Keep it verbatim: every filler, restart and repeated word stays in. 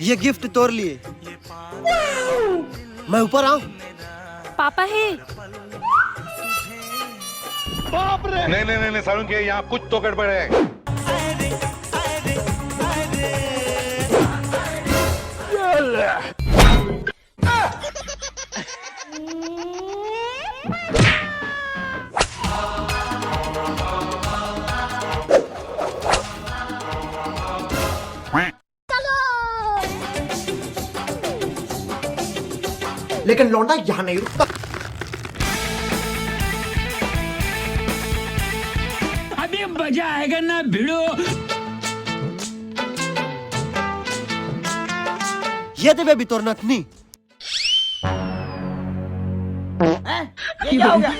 ये गिफ्ट तोर लिए। मैं ऊपर आऊं? पापा हे। नहीं नहीं नहीं नहीं, सारुण के यहाँ कुछ तो गड़बड़ है। लेकिन लौंडा यहाँ नहीं रुकता। अभी मजा आएगा ना भिड़ो। ये दे बेबी तोर नथनी। ये क्या हो गया?